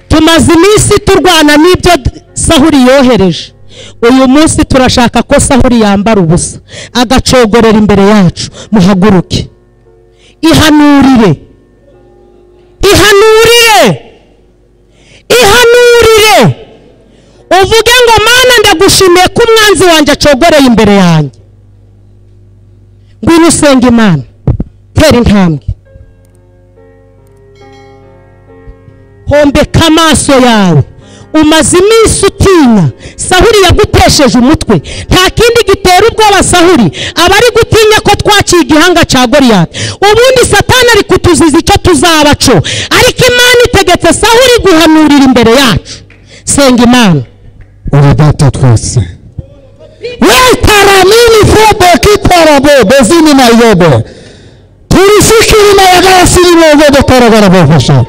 Tumaze iminsi turwana n'ibyo Sawuli yohereje. Uyu munsi turashaka ko Sawuli yambara ubusa, agacogorera imbere yacu. Muhaguruke, ihanurire, ihanurire, ihanurire, uvuge ngo Mana ndagushimiye ko umwanzi wanjye acogoreye imbere yanjye. Ngwino usenge Imana, tera intambwe, hombeka amaso yawe. Umaze iminsi utinya. Sawuli yagutesheje umutwe. Nta kindi gitera ubwoba Sawuli, aba ari gutinya ko twaciye igihanga cya Goliyati. Ubundi Satani ari kutuziza icyo tuzaba cyo, ariko Imana itegetse Sawuli guhanurira imbere yacu. Senga Imana. Uri data twese. Wetaramini fobo kitarabo bezini na yobe. Turisikiri na yagasiri na taragara bofasha.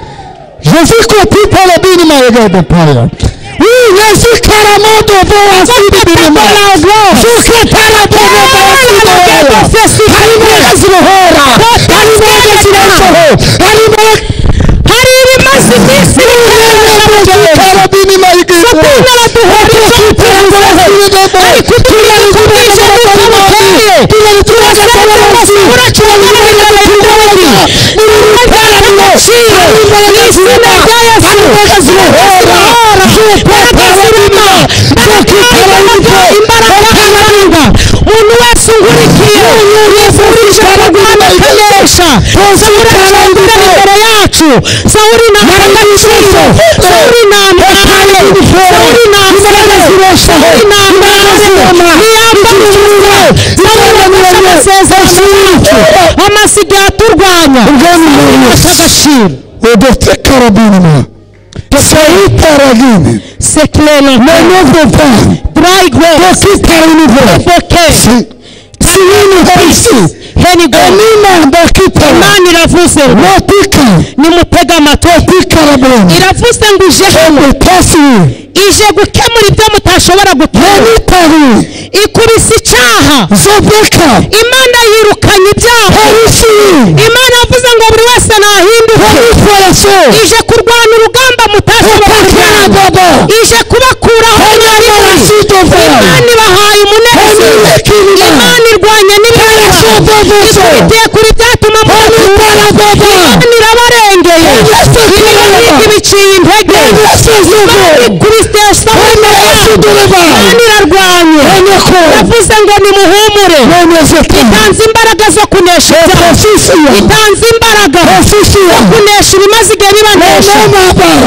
Jésus koti pala bini ma yegede pala. Oui, Jésus karamodo voasidi bini ma. Jésus tarabo voasidi bini. Hari zirohora. Hari zirohora. Hari hari ibimaze iminsi karabini ma yegede. Umuntu wese ungurikiye yifurije kurwana akanesha, Sawuli acogorera imbere yacu. Sawuli nta agaciro, Sawuli nta mwanya, Sawuli nta mbaraga, Sawuli nta mbaraga, ntiyambara ubusa. Sawuli afashe amasezerano yacu, amasigaye aturwanya. Sawuli afashe agaciro. Imana iravuze nimutega amatwi. Iravuze ngo ije hano, ije gukemura ibyo mutashobora gukemura. Ikubise icyaha. Imana yirukanye ibyaha. Imana yavuze ngo buri wese nahinduke. Ije kurwana urugamba mutashobora kurwana. Ije kubakuraho mwari muri. Imana ibahaye umunezero. Imana irwanya n'ibibazo. Ikubitiye kuri byatuma mutura. Imana irabarengeye. Ibihiga ibiciye intege. Imana ikubise Sawuli imbere yacu. Imana irarwanye. Yavuze ngo nimuhumure. Itanze imbaraga zo kunesha ibyaha. Itanze imbaraga zo kunesha ibimaze igihe bibanesha.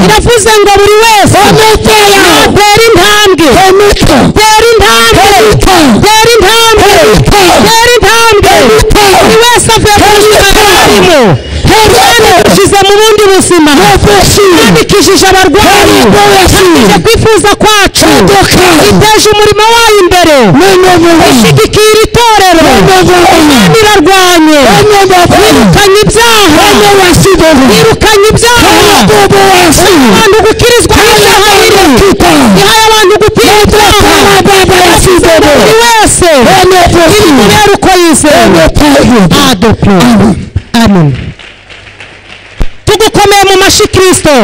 Iravuze ngo buri wese natera intambwe, tera intambwe, tera intambwe, tera intambwe. Buri wese avuye mu buzima arimo. Imana idushyize mu bundi buzima. Imana ikijije abarwayi, ikijije kwifuza kwacu, iteje umurimo wayo imbere, ishyigikiye iri torero. Imana irarwanye, yirukanye ibyaha, yirukanye ibyaha. Abantu gukirizwa n'ibyaha biriho. Gupfira ibyaha. Baba yasizemo. Buri wese ibimubera uko yizeye. Adopo. Amen. Tugukomeye mu mashyi, Kristo.